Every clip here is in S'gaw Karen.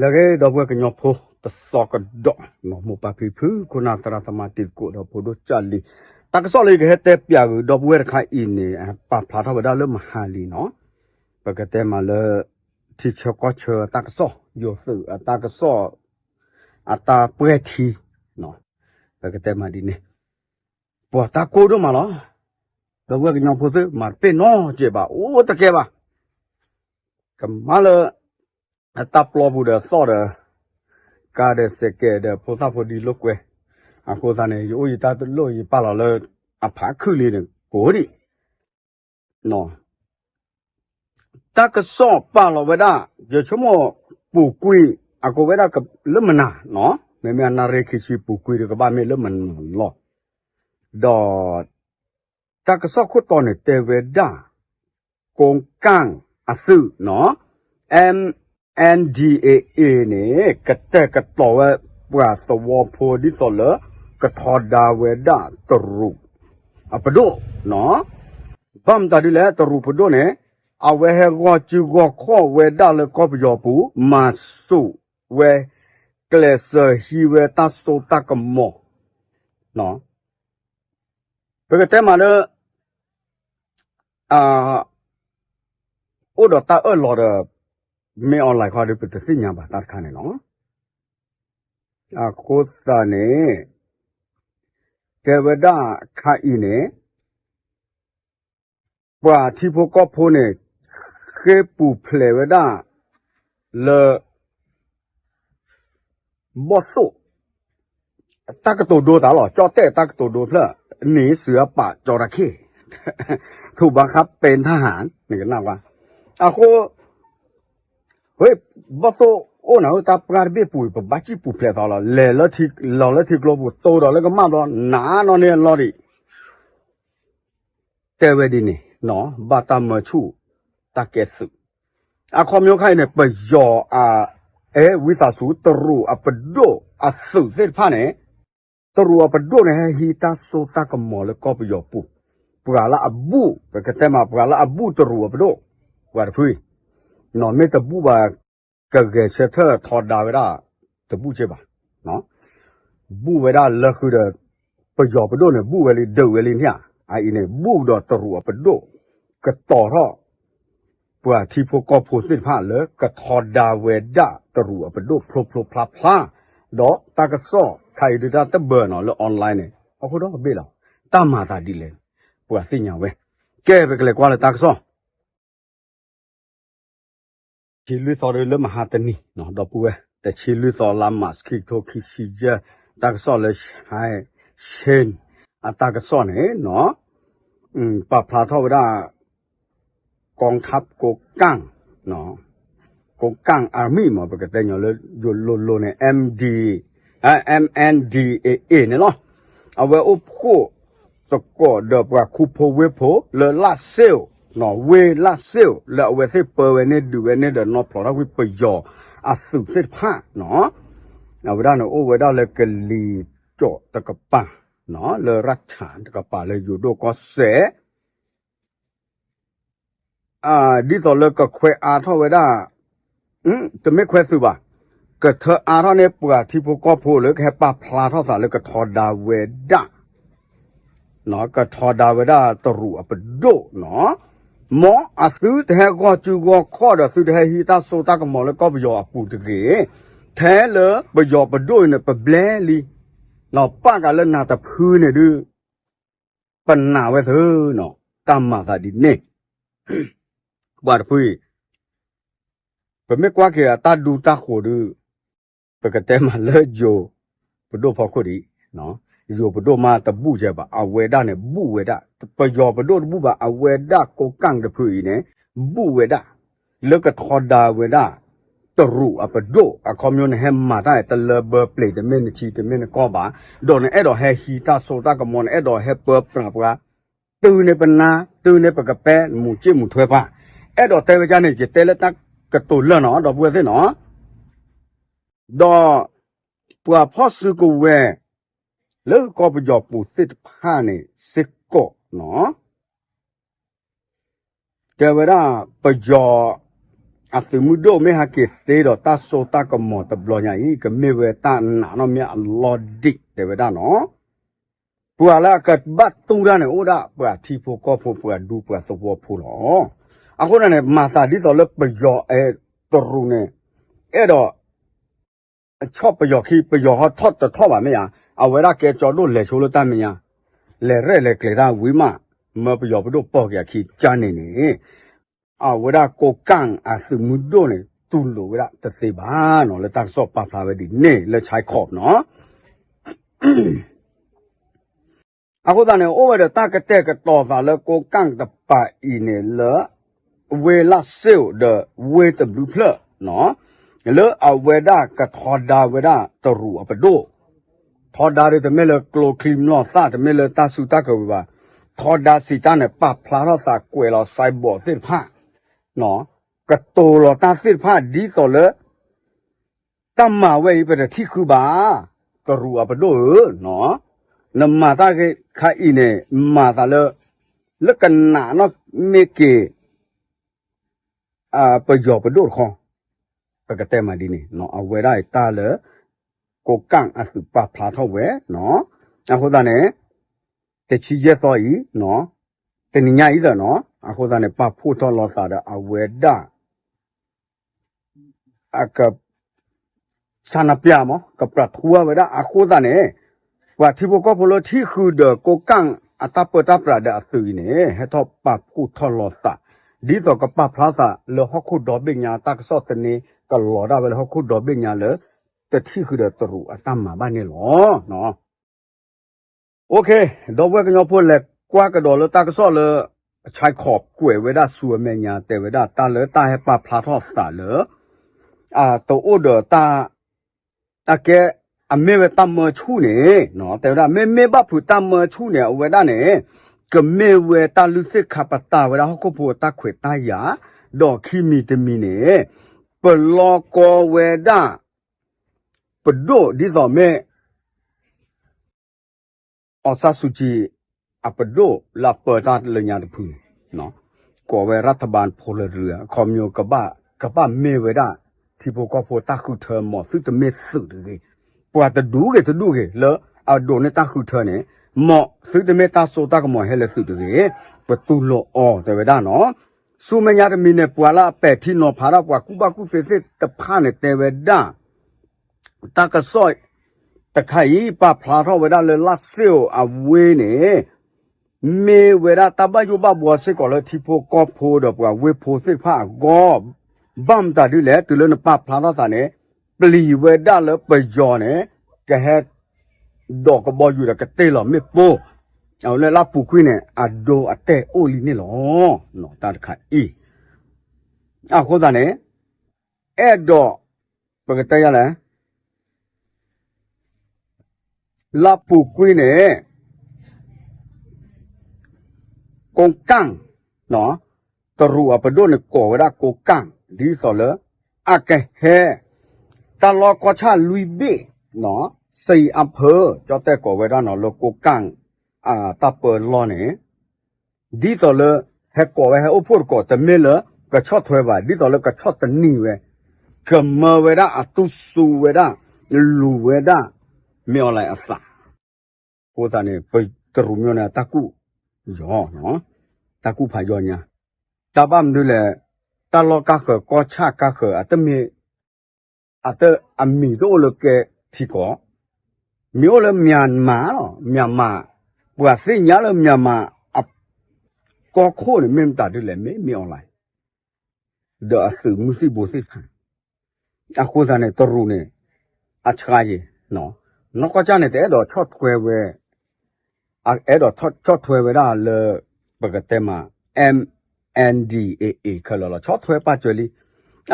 လၢအဂ့ၤ ဒီပုၢ်ဝဲၢ်ကညီဖိတသီကဒီး, မိၢ်ပၢ်ဖံဖု ခိၣ်နၢ်သရၣ်သမါတံၤသကိးဒီးဖိဒိၣ်ကၢ်လံၤ, တၢ်ကစီၣ်လၢယကဟဲတဲပၠးဂုာ်ဒီပုၢ်ဝဲၢ်တခါအံၤန့ၣ် ပာ်ဖျါထီၣ်ဝဲဒၣ်လၢမဟါလံနီၤ, ပကတဲမးလၢ ထံဆၢကီၢ်ဆၢတၢ်ကစီၣ် ယိၤသုးအတၢ်ကစီၣ် အတၢ်ပှဲၤထံ ပကတဲမးဒ်န့ၣ်, ပှၤတၢ်ကိၢ်ဒိၣ်မးလီၤ. ဒီပုၢ်ဝဲၢ်ကညီဖိသ့ၣ် မၤတပ့ၢ်နီတစဲးဘၣ် အိၣ်တကဲဘၣ်. ကမၤလၢ အတၢ်ပျီပူၤဒီးသီၣ်ဒီး ကါဒီးစဲးကဲးဒီးဖိသၣ်ဖိဒံလိာ်ကွဲ, အဃိသတးန့ၣ် ယအိၣ်ယတၢ်လိၣ်ယပာ်လီၤလၢ အဖးခုၣ်လံန့ၣ် ကိးဒံး တၢ်ကစီၣ်ပာ်လီၤဝဲဒၣ် ယဆိကမိၣ် ပူၤကွံာ် အကိးဝဲဒၣ်လၢမနၤနီၤ, မ့မ့ၢ်အနၣ်ရံၣ်ခံဆံပူၤကွံာ်ဒီး ကဘၣ်မ့ၢ်လၢမနၤလီၤ. ဒီး တၢ်ကစီၣ်ခိၣ်တီန့ၣ်တဲဝဲဒၣ် ကိကၣ်အသုးနီၤ, M N D A A န့ၣ် ကတဲာ်ကတီၤဝဲပှၤသဝီဖိဒ်သိးလၢ ကထီဒါဝဲဒၣ်တရူးအပဒိၣ်နီၤ. ဘၣ်မတၤဒ်လဲၣ် တရူးပဒိၣ်န့ၣ် အဝဲဟဲဂီၢ်စုဂီၢ်ခီၣ်ဝဲဒၣ်လၢကီၢ်ပယီၤပူၤ မၤဆူၣ်ဝဲ ကျဲးစၢးဟံးဝဲတၢ်စိတၢ်ကမီၤ ပကတဲမးလၢ အိၣ်ဒီးတၢ်အၢၣ်လီၤဒီး မ့ၢ် online ခီဒီး ပတသ့ၣ်ညါဘၣ်တၢ်တခါန့ၣ်လီၤ. အဃိသတးန့ၣ် တဲဝဲဒၣ်ခါအံၤန့ၣ် ပှၤထံဖိကီၢ်ဖိန့ၣ် ဃ့ပူၤဖျဲးဝဲဒၣ် လၢ ဘီၣ်သိၣ် တၢ်ကတိၤဒိသးလီၤ, ကၠီၣ်တဲၣ်တၢ်ကတိၤဒိဖျၢၣ် န့ၣ်စှၤအပာ်ကၠီတၢ်ခ့ၣ် ထူၣ်ဘၣ်ဃးပဲတၢ်ဟး နကနၣ်ဝဲ အဃိ ဝဲ ဘီၣ်သိၣ်အိၣ်နၤဧၢ တၢ်ပှၢ်တဘ့ၣ်ပူၤ ပဘၣ်စံၣ်ပူၤဖျဲးသးလီၤ, လဲၤလီၤလၢထံကျိပူၤ တိဒီးလၢကမၣ်ဘျီ နးနီၢ်န့ၢ်အလီၢ်ဒံး တဲဝဲဒ်န့ၣ်နီၤ, ဘၣ်တၢ်မၢဆူၣ် တၢ်ကဲသုး, အခီပညီခါအံၤန့ၣ် ပယီၤအ အဲ ဝံသးစူၤ တရူးအပဒိၣ်အသုးသ့ၣ်တဖၣ်န့ၣ်, တရူးအပဒိၣ်န့ၣ် ဟဲဟံးတၢ်စိတၢ်ကမီၤလၢကီၢ်ပယီၤပူၤ, ပှၤလၢအဘူၣ် ပကတဲမး ပှၤလၢအဘူၣ်တရူးအပဒိၣ်, ပှၤတဖုအံၤ, နီၤ မ့ၢ်တဘူၣ်ဘၣ် ကဂဲၤဆၢထၢၣ်ထီဒါဝဲဒၣ် တဘူၣ်ကဲဘၣ် ဘူၣ်ဝဲဒၣ်လၢဃုာ်ဒီး ပယီၤပဒိၣ်န့ၣ် ဘူၣ်ဝဲလံ ဒုးဝဲလံန့ၣ်ဧါ, အအံၤန့ၣ် ဘူၣ်ဒီးတရူးအပဒိၣ် ကတီၤထီၣ် ပှၤထံဖိကီၢ်ဖိသ့ၣ်တဖၣ်လၢကထီဒါဝဲဒၣ်တရူးအပဒိၣ်ဖျိဖျိဖျါဖျါ, ဒီးတၢ်ကစီၣ်ခါအံၤဒုးတၢ်တဘၢနီၤလၢ online န့ၣ် အဃိဒီးကဘ့ၣ်လီၤ, တၢ်မၤသးဒ်လဲၣ်, ပှၤသ့ၣ်ညါဝဲ, ကဲပကလဲၤကွၢ်လၢတၢ်ကစီၣ် တဆံလွံၢ်သီလၢမဟါတနံၤ, ဒီပုၢ်ဝဲၢ် တဆံလွံၢ်သီလါမး ခံကထိခံဆံယဲၢ်, တၢ်ကစီၣ်လၢ Shan အတၢ်ကစီၣ်န့ၣ် ပာ်ဖျါထီၣ်ဝဲဒၣ် กองทัพ ကိကၣ် ကိကၣ် Army မ့ၢ် ပကတဲညီလၢယိၤလိၤလိၤန့ၣ် M D, M N D A A န့ၣ်လီၤ. အဝဲအိၣ်ဖှိၣ်သကိးဒီးပှၤခူဖိဝ့ၢ်ဖိလၢလၣ်စ့ၣ်, ဝ့ၢ်လၣ်စ့ၣ် လၢအဝဲသ့ၣ်ပၢဝဲန့ၣ် ဒုးဝဲန့ၣ်ဒီးနီၢ်ဖျိးထီၣ်ကွံာ်ပယီၤအသုးသ့ၣ်တဖၣ်, အဝဲဒၣ်န့ၣ်အိၣ်ဝဲဒၣ်လၢကလံၤစိးတကပၤ, လၢရၢၣ်ဆၣ်တကပၤလၢယိၤဒိၣ်ကီၢ်စဲၣ် ဒ်သိးလၢကခွဲးအါထီၣ်ဝဲဒၣ်, တမ့ၢ်ခွဲးသုးဘၣ်, ကထၢအါထီၣ်န့ၢ်ပှၤထံဖိကီၢ်ဖိလၢ ကဟဲပာ်ဖျါထီၣ်သးလၢကထီဒါဝဲဒၣ်, ကထီဒါဝဲဒၣ်တရူးအပဒိၣ်နီၤ, မ်အသုတဟဲဂီၢ်စုဂီၢ်ခီၣ်ဒီးသုတဟဲဟံးတၢ်စိတၢ်ကမီၤလၢကီၢ်ပယီၤအပူၤတဂ့ၤ, ထဲလၢပယီၤပဒိၣ်အံၤန့ၣ် ပဘျဲလံ, ပာ်ကးလၢနၤတဖုန့ၣ်ဒုး ပနာ်ဝဲသုနီၤ, တၢ်မၤသးဒ်န့ၣ် ပှၤတဖုအံၤ, ပမ့ၢ်ကွၢ်က့ၤအတၢ်ဒူတၢ်ဃိးဒုး, ပကတဲမးလၢယိၤပဒိၣ်ဖီခိၣ်ဒံး, ယိၤပဒိၣ်မးတဘူၣ်ကဲဘၣ်, အဝဲဒၣ်န့ၣ် ဘူၣ်ဝဲဒၣ်, ပယီၤပဒိၣ်တဘူၣ်ဘၣ်, အဝဲဒၣ်ကိးကၣ်တဖုအံၤန့ၣ် ဘူၣ်ဝဲဒၣ်, လၢကထီဒါဝဲဒၣ် တရူးအပဒိၣ်, အခီပညီန့ၣ် ဟဲမၤတၢ်တလၢဘၢပျ့ၤ တမ့ၢ်နထံတမ့ၢ်နကီၢ်ဘၣ်, ဒီးနအဲၣ်ဒိးဟဲဟံးတၢ်စိတၢ်ကမီၤ နအဲၣ်ဒိးဟဲပၢပြးပှၤ တုၤန့ၣ်ပနါ, တုၤန့ၣ်ပကပဲ မူၤစ့ၣ်မူၤထွဲပှၤ, အဲၣ်ဒိးတဲဝဲဒ်န့ၣ် ယတဲလၢတၢ်ကတိၤလၢာ်နီၤ ဒီပုၢ်ဝဲၢ်သ့ၣ်နီၤ, ဒီးပှၤဖီၣ်စုကဝဲၤ လၢကီၢ်ပယီၤပူၤသ့ၣ်တဖၣ်န့ၣ်စ့ၢ်ကီးနီၤ တဲဝဲဒၣ် ပယီၤ အသုးမုၢ်ဒိၣ်မ့ၢ်ဟဲက့ၤသ့ဒီးတၢ်စိတၢ်ကမီၤတဘျီညါအံၤ ကမ့ၢ်ဝဲတၢ်နာ်နီၣ်မ့ၢ်အလီၢ်ဒံးတဲဝဲဒၣ်နီၤ. ပှၤလၢအကဘၣ်တူၢ်တၢ်န့ၣ် အိၣ်ဒၣ်ပှၤထံဖိကီၢ်ဖိ ပှၤဒူပှၤသဝီဖိလီၤ. အဃိန့ၣ် မၤသးဒ်သိးလၢပယီၤအဲၣ်တရူးန့ၣ် အဲၣ်ဒိး အဆီၣ်ပယီၤခံ ပယီၤဟီထီၣ်တထီၣ်ဘၣ်မ့ၢ်ဧါ, အဝဲဒၣ်ကဲကၠီဒိၣ်လဲၤဆိလၢတၢ်မဲာ်ညါ, လဲၤရဲၣ်လဲၤကျဲၤတၢ်ဝံၤမး, မၢပယီၤပဒိၣ်ပိာ်က့ၤအခံကၢ်န့ၣ်န့ၣ်, အဝဲဒၣ်ကိးကၢ်အသုးမုၢ်ဒိၣ်န့ၣ် တူၢ်လိာ်ဝဲဒၣ်တသ့ဘၣ်နီၤ, လၢတၢ်ကစီၣ်ပာ်ဖျါဝဲဒ်န့ၣ် လၢ Chaichom နီၤ. အဃိသတးန့ၣ် အိၣ်ဝဲဒီးတၢ်ကတဲာ်ကတီၤသးလၢကိးကၢ်တပၤအံၤန့ၣ်လၢ ဝ့ၢ်လၢ်စ့ၣ်အိၣ်ဒီးဝ့ၢ်တဘျုးဖျၢၣ်နီၤ, လၢအဝဲဒၣ်ကထီဒါဝဲဒၣ်တရူးအပဒိၣ်, ထီဒါဒီးတမ့ၢ်လၢကျိချံမျိာ်သၣ် တမ့ၢ်လၢတၢ်စုတၢ်ကဝဲၤဘၣ်, ထီဒါစံးတၢ်န့ၣ် ပာ်ဖျါထီၣ်သးကွဲးလီၤ cyber သ့ၣ်တဖၣ် ကတိၤလီၤတၢ်သ့ၣ်တဖၣ်ဒ်သိးလၢ တၢ်မၤဝဲအံၤ ပတထံၣ်ဃုာ်ဘၣ်, တရူးအပဒိၣ်ဧၢ, နမၤတၢ်ဂ့ၢ်ခါအံၤန့ၣ် မၤသးလၢ လၢကနးနီၣ်မ့ၢ်က့ၤ ပယီၤပဒိၣ်တခီ, ပကတဲမးဒ်န့ၣ် အဝဲဒၣ်အံၤတၢ်လၢ ကိးကၢ်အသုးပာ်ဖျါထီၣ်ဝဲ, အဃိသတးန့ၣ် တဆံယဲၢ်သီအံၤ တနံၤညါအံၤသနီၤ, အဃိသတးန့ၣ် ပာ်ဖှိၣ်ထီၣ်လီၤသးဒီးအဝဲဒၣ် အက ဆန္ဒပြမး ကပြးထူဝဲဒၣ်အဃိသတးန့ၣ်, ပှၤထံဖိကီၢ်ဖိလၢထံၣ်ဃုာ်ဒီးကိးကၢ်အတၢ်ပၢတၢ်ပြးဒီးအသုးအံၤန့ၣ် ဟဲထီၣ်ပာ်ဖှိၣ်ထီၣ်လီၤသး, ဒ်သိးကပာ်ဖျါသးလၢဟီၣ်ခိၣ်ဒီဘ့ၣ်ညါ တၢ်ကစီၣ်သန့ကလီၤဒၣ်ဝဲလၢဟီၣ်ခိၣ်ဒီဘ့ၣ်ညါလၢ တထံၣ်ဃုာ်ဒီးတရူးအတၢ်မၤဘၣ်န့ၣ်လီၤ. ဒီပုၢ်ဝဲၢ်ကညီဖိလဲၤကွၢ်ကဒီးလၢတၢ်ကစီၣ်လၢ Chaichom ကွဲးဝဲဒၣ်ဆူအမဲာ်ညါ တဲဝဲဒၣ်တၢ်လၢတၢ်ဟဲပာ်ဖျါထီၣ်သးလၢ တအိၣ်ဒီးတၢ် အကဲ အမ့ၢ်ဝဲတၢ်မၢဆူၣ်န့ၣ် တဲဝဲဒၣ် မ့မ့ၢ်ဘၣ်ဖုးတၢ်မၢဆူၣ်န့ၣ် အဝဲဒၣ်န့ၣ် ကမ့ၢ်ဝဲတၢ်လုၢ်သ့ၣ်ခါပတာ်ဝဲဒၣ်ဟီၣ်ခိၣ်ဖိတၢ်ခွဲးတၢ်ယာ်, ဒီးခံမံၤတမံၤန့ၣ် ပလီၢ်ကီဝဲဒၣ် ပဒိၣ်ဒ်သိးမ့ၢ် အောင်ဆန်းစုကြည် အပဒိၣ်လၢအပၢတၢ်လၢညါတဖုန့ၣ် ကိးဝဲ รัฐบาลพลเรือน အခီပညီ ကဘၣ်မ့ၢ်ဝဲဒၣ် ထံဖိကီၢ်ဖိတၢ်ဃုထၢမး သုတမ့ၢ်သုးတဂ့ၤ, ပှၤတဒူၣ်ဂ့ၤတဒူၣ်ဂ့ၤလၢအဒိးန့ၢ်တၢ်ဃုထၢန့ၣ် မးသုတမ့ၢ်တၢ်စိတၢ်ကမီၤဟဲလၢသုးတဂ့ၤ, ပတူၢ်လိာ်အီၤတဲဝဲဒၣ်နီၤ. ဆူမဲာ်ညါတမံၤန့ၣ် ပှၤလၢအပဲာ်ထံနီၤဖးဒၣ်ပှၤကူၣ်ဘၣ်ကူၣ်သ့သ့ၣ်တဖၣ်န့ၣ် တဲဝဲဒၣ် တၢ်ကစီၣ်တခါအံၤ ပာ်ဖျါထီၣ်ဝဲဒၣ်လၢ လၢ်စ့ၣ်အိၣ်အဝ့ၢ်န့ၣ် မ့ၢ်ဝဲဒၣ်တၢ်ဘၣ်ယိၣ်ဘၣ်ဘှီစ့ၢ်ကီးလၢထံဖိကီၢ်ဖိဒီးပှၤဝ့ၢ်ဖိသ့ၣ်တဖၣ်အဂီၢ်, ဘၣ်မတၤဒ်လဲၣ် တုၤလၢနပာ်ဖျါထီၣ်သးန့ၣ် ပျံၤဝဲဒၣ်လၢပယီၤန့ၣ် ကဟဲ ဒိးကဘီယူၤဒီးကတ့ၢ်လီၤမ့ၣ်ပိၢ်, အဝဲလၢလၢ်ပူၤကွံာ်န့ၣ် အဒိအတဲာ်အိၣ်လံန့ၣ်လီၤ. တၢ်တခါအံၤ အဃိသတးန့ၣ် အဲၣ်ဒိး ပကတဲယၤလဲၣ် လၢပူၤကွံာ်န့ၣ် ကိးကၣ် တရူးအပဒိၣ်န့ၣ် ကိးဝဲဒၣ်ကိးကၣ် ဒ်သိးလၢ အကဟဲ တၢ်လီၢ်ကီၢ်ဆၣ်လွံၢ်ဘ့ၣ် စံးအဖၢ ကၠီတဲၣ်ကိးဝဲဒၣ်နီၤ လၢကိးကၣ် အတၢ်ပၢလီၢ်န့ၣ် ဒ်သိးလၢ ဟဲကိးဝဲဟဲအိၣ်ဖှိၣ်တကိး တမ့ၢ်လၢ ကဆီၣ်ထွဲဘၣ် ဒ်သိးလၢကဆီၣ်တနံၤဝဲ ကမၢဝဲဒၣ်အတူၢ်စူဝဲဒၣ် လူၤဝဲဒၣ် မ့ၢ်အီၤလဲၣ်အသး အဃိသတးန့ၣ် ပတရူးမျိၤန့ၣ် အတၢ်ကူၣ်ယီၤ တၢ်ကူၣ်ဖးယီၤညါ တၢ်ဘၣ်မနုၤလဲၣ် တၢ်လီၢ်ကါဃၢၤ ကီၢ်ဆၣ်ကါဃၢၤ အတမ့ၢ် အတ အမံၤတအိၣ်လၢကဲထံကီၢ် မ့ၢ်အိၣ်လၢ Myanmar လီၤ Myanmar ပှၤသ့ၣ်ညါလၢ Myanmar အ ကီၢ်ခိၣ်န့ၣ် မ့ၢ်မတၤဒ်လဲၣ် မ့ၢ် မ့ၢ်အီၤလဲၣ် ဒီးအသုးမုၢ်သံၣ်ဘိသ့ၣ်တဖၣ် အဃိသတးန့ၣ် တရူးန့ၣ် အဆှါယံၤ နီၢ်ကီၢ်ကၢ်န့ၣ် တအဲၣ်ဒိးဆီၣ်ထွဲဝဲ အဲၣ်ဒိးဆီၣ်ထွဲဝဲဒၣ်လၢ ပကတဲမး M N D A A ခဲလၢာ်လီၤ ဆီၣ်ထွဲပာ်စၢၤလံ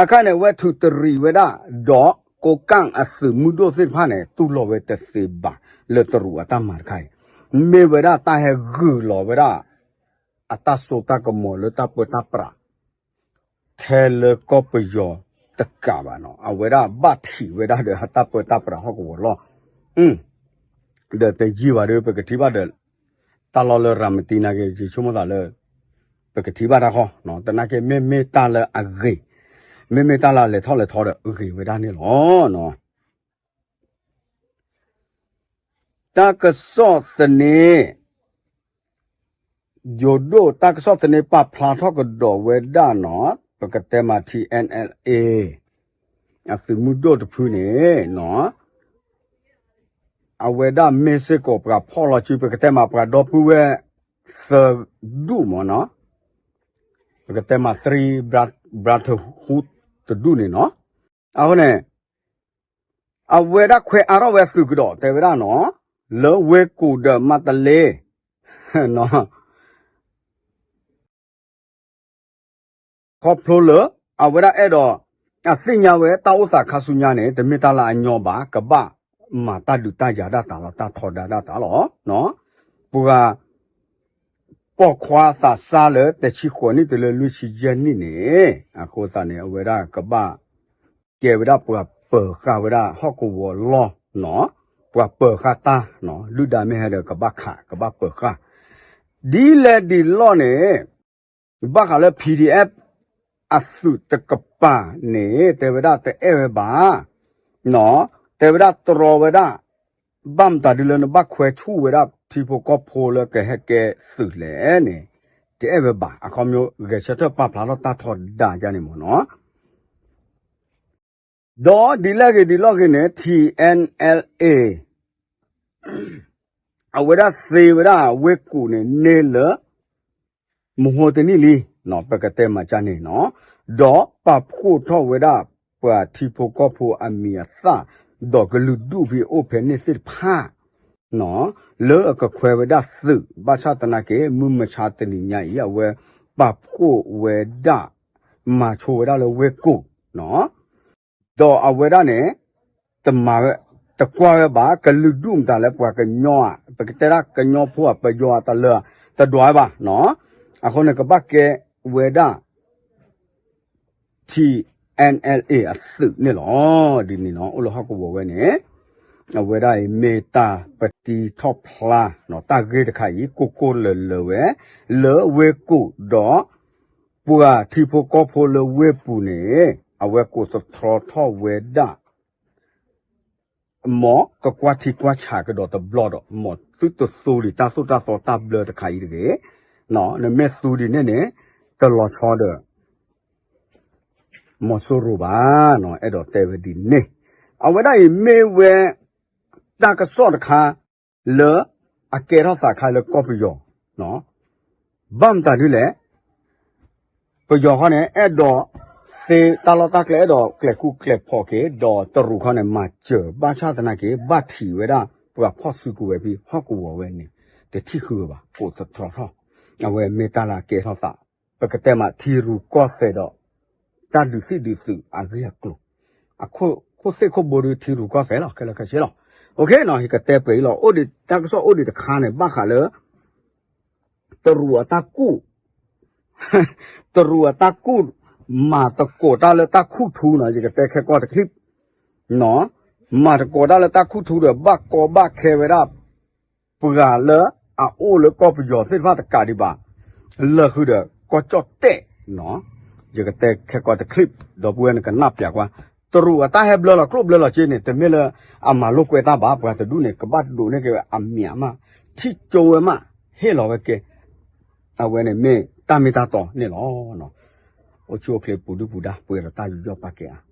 အခါန့ၣ် အဝဲထုးတရံးဝဲဒၣ် ဒီးကိးကၣ်အသုးမုၢ်ဒိၣ်သ့ၣ်တဖၣ်န့ၣ် တူၢ်လိာ်ဝဲတသ့ဘၣ် လၢတရူးအတၢ်မၤတခါအံၤ မ့ၢ်ဝဲဒၣ်တၢ်ဟဲဂုာ်လီၤဝဲဒၣ် အတၢ်စိတၢ်ကမီၤလၢတၢ်ပၢတၢ်ပြး ထဲလၢကီၢ်ပယီၤတကးဘၣ်နီၤ အဝဲဒၣ်ဘၣ်ထံးဝဲဒၣ်ဒီးအတၢ်ပၢတၢ်ပြးဟီၣ်ကဝီၤလီၤ. ဒီးတယံာ်ဘၣ်ဒီး ပကထံၣ်ဘၣ်ဒီး တၢ်လီၢ်လၢရၤမတံနာ်က့ ယဆိကမိၣ်သးလၢ ပကထံၣ်ဘၣ်တၢ်ဃီ သနာ်က့ မ့မ့ၢ်တၢ်လၢအဂ့ၤ မ့မ့ၢ်တၢ်လၢလဲၤထီၣ်လဲၤထီဒီးဂ့ၤဝဲဒၣ်န့ၣ်လီၤ. တၢ်ကစီၣ်သန့ ယိၤဒိၣ်တၢ်ကစီၣ်သန့ပာ်ဖျါထီၣ်ကဒီးဝဲဒၣ်နီၤ, ပကတဲမး ထံ အ့ၣ် အၣ် အ့ၣ် အသုးမုၢ်ဒိၣ်တဖုန့ၣ်နီၤ, အဝဲဒၣ်မ့ၢ်စ့ၢ်ကီးပှၤဖီၣ်လီၤစု ပကတဲမးပှၤဒီပုၢ်ဝဲၢ်သၢဒူၣ်မ့ၢ်နီၤ, ပကတဲမး three brotherhood တဒူၣ်န့ၣ်နီၤ. အဃိန့ၣ် အဝဲဒၣ်ခွဲးအါထီၣ်ဝဲသုးကဒီးတဲဝဲဒၣ်နီၤ, လၢဝ့ၢ်ကူၣ်ဒီးမါတလ့ ခီဖျိလၢ အဝဲဒၣ်အဲၣ်ဒိး အသ့ၣ်ညါဝဲတၢ်အိၣ်သးခါဆူညါန့ၣ် တမ့ၢ်တၢ်လၢအညီဘၣ်, ကဘၣ်မၤတၢ်ဒုးတၢ်ယၤဒၣ်တၢ်လီၤ, တၢ်ထီဒါဒၣ်တၢ်လီၤ. ပှၤ ပိာ်ခွါသးစၢ်လၢတဆံဃိးနံၣ်တုၤလၢလွံၢ်ဆံယဲၢ်နံၣ်န့ၣ် အဃိသတးန့ၣ် အဝဲဒၣ်ကဘၣ် ကဲဝဲဒၣ်ပှၤပၢၤဃာ်ဝဲဒၣ်ဟီၣ်ကဝီၤလီၢ်နီၤ, ပှၤပၢၤဃာ်တၢ်နီၤ, ဒုၣ်ဒါမ့ၢ်ဟဲဒီးကဘၣ်ခး ကဘၣ်ပၢၤဃာ်, ဒ်လဲၣ်ဒ်လဲၣ်န့ၣ် ဘၣ်ဃးလၢ P D F အသုးတကပၤန့ၣ် တဲဝဲဒၣ်တအဲၣ်ဝဲဘၣ်, တဲဝဲဒၣ်တြီဝဲဒၣ် ဘၣ်မတၤဒ်လၢနဘၣ်ခွဲးဆူၣ်ဝဲဒၣ်ထံဖိကီၢ်ဖိလၢကဟဲကဲသုးလဲၣ်န့ၣ် တအဲၣ်ဝဲဘၣ်, အခီပညီ ဂဲၤဆၢထၢၣ်ပာ်ဖျါထီၣ်တၢ်ထီဒါယါန့ၣ်မ့ၢ်နီၤ. ဒီးဒ်လဲၣ်ဂ့ၤဒ်လဲၣ်ဂ့ၤန့ၣ် T N L A အဝဲဒၣ်သ့ဝဲဒၣ်ဝ့ၢ်ကူၣ်န့ၣ် န့ၢ်လၢ မဟိတနံၣ်လံ, ပကတဲမၤကၢ်န့ၣ်နီၤ, ဒီးပာ်ဖှိၣ်ထီၣ်ဝဲဒၣ်ပှၤထံဖိကီၢ်ဖိအမံၤအသၣ်, ဒီးကလုာ်ဒူၣ်ဖဲအိၣ်ဖဲန့ၣ်သ့ၣ်တဖၣ် လၢအကခွဲးဝဲဒၣ်သုး, ဘၣ်ဆၣ်သနာ်က့ မုၢ်မဆါတနံၤညါအံၤ အဝဲပာ်ဖှိၣ်ဝဲဒၣ် မၤဆိဝဲဒၣ်လၢဝ့ၢ်ကူၣ်နီၤ, ဒီးအဝဲဒၣ်န့ၣ် တမၤဝဲ တကွၢ်ဝဲဘၣ် ကလုာ်ဒူၣ်မတၤလၢပှၤကညီဧါ, ပကတဲဒၣ်ကညီဖိဧါ ပယီၤဧါ တလၢ တဒွးဝဲဘၣ်နီၤ, အဃိန့ၣ် ကဘၣ်ကဲဝဲဒၣ် T N L A အသုးန့ၣ်လီၤ. ဒ်န့ၣ်နီၤ အိၣ်လၢဟီၣ်ကဝီၤဝဲန့ၣ် အဝဲဒၣ်အံၤမ့ၢ်တၢ်ပတံထီၣ်ဖျါ တၢ်ဂ့ၢ်တခါအံၤ ကိၢ်ကိၢ်လၢၤလၢၤဝဲ လၢဝ့ၢ်ကူၣ်ဒီး ပှၤထံဖိကီၢ်ဖိလၢဝ့ၢ်ပူၤန့ၣ် အဝဲကိးသတြီထီၣ်ဝဲဒၣ် မ်ကကွၢ်ထံကွၢ်ဆးကဒီးတဘျီဒီး မ်သုတသူဒံးတၢ်သိၣ်တၢ်သီတၢ်ဘျၢတခါအံၤတဂ့ၤ, နမ့ၢ်သူဒ်န့ၣ်န့ၣ် တလီၤဆီဒီး မီၤစိရိၤဘၣ်နီၤ, အဲၣ်ဒိးတဲဝဲဒ်န့ၣ်, အဝဲဒၣ်အံၤမ့ၢ်ဝဲ တၢ်ကစီၣ်တခါ လၢအကဲထီၣ်သးခါလၢကီၢ်ပယီၤ, ဘၣ်မတၤဒ်လဲၣ်, ပယီၤဃီန့ၣ် အဲၣ်ဒိး သ့တၢ်လီၢ်တၢ်ကျဲ အဲၣ်ဒိးကျဲၤကူကျဲၤဖီးက့ၤ ဒီးတရူးခီန့ၣ် မၤစၢၤ ဘၣ်ဆၣ်သနာ်က့ ဘၣ်ထံးဝဲဒၣ် ပှၤဖီၣ်စုကဝဲၤဖဲဟီၣ်ကဝီၤဝဲန့ၣ် တထံၣ်ဃုာ်ဝဲဘၣ် ကိးသတြီထီၣ်, အဝဲမ့ၢ်တၢ်လၢအကဲထီၣ်သး ပကတဲမးထံရူၢ်ကီၢ်သဲးဒီး တၢ်ဒုးသံၣ်ဒုးသုးအဂ့ၢ်အကျိၤ, အခိၣ်သ့ၣ်ခိၣ်ဘိဒုးထံရူၢ်ကီၢ်သဲးလီၤ ခဲလၢာ်ခဲဆ့လီၤ. အိၣ်ခ့နီၤ ယကတဲပှဲၤအံၤလီၤ, အိၣ်ဒံးတၢ်ကစီၣ်အိၣ်ဒံးတခါန့ၣ် ဘၣ်ဃးလၢ တရူးအတၢ်ကူၣ်, တရူးအတၢ်ကူၣ် မၤသကိးတၢ်လၢတၢ်ခူၣ်ထူနီၤ, ယကတဲခဲကီၢ်တချံၣ်, မၤသကိးတၢ်လၢတၢ်ခူၣ်ထူဒီး ဘၣ်ကီဘၣ်ခဲဝဲဒၣ် ပှၤလၢအအိၣ်လၢကီၢ်ပယီၤသ့ၣ်တဖၣ်တကးဒံးဘၣ်, လၢာ်ဃုာ်ဒီးကီၢ်ကၠီၣ်တဲၣ်, ယကတဲခဲကီၢ်တချံၣ် ဒီပုၢ်ဝဲၢ်နကနၢ်ပျးကွၢ်, တရူးအတၢ်ဟဲဘျၢလီၤကျိၣ်ဘျၢလီၤစ့န့ၣ် တမ့ၢ်လၢအမၤလိာ်ကွဲတၢ်ဘၣ်, ပှၤတဒူၣ်န့ၣ် ကဘၣ်ဒိးန့ၢ်က့ၤဝဲအမံၤအမး, ထံၣ်ကၠိဝဲမး, ဟ့ၣ်လီၤဝဲက့ၤ, အဝဲန့ၣ်မ့ၢ်တၢ်မ့ၢ်တၢ်တီန့ၣ်လီၤ. အိၣ်ဆူၣ်အိၣ်ချ့ပူၤဒုၣ်ပူၤဒါ ပှဲၤဒီးတၢ်ယူးယီၣ်ပာ်ကဲဧါ.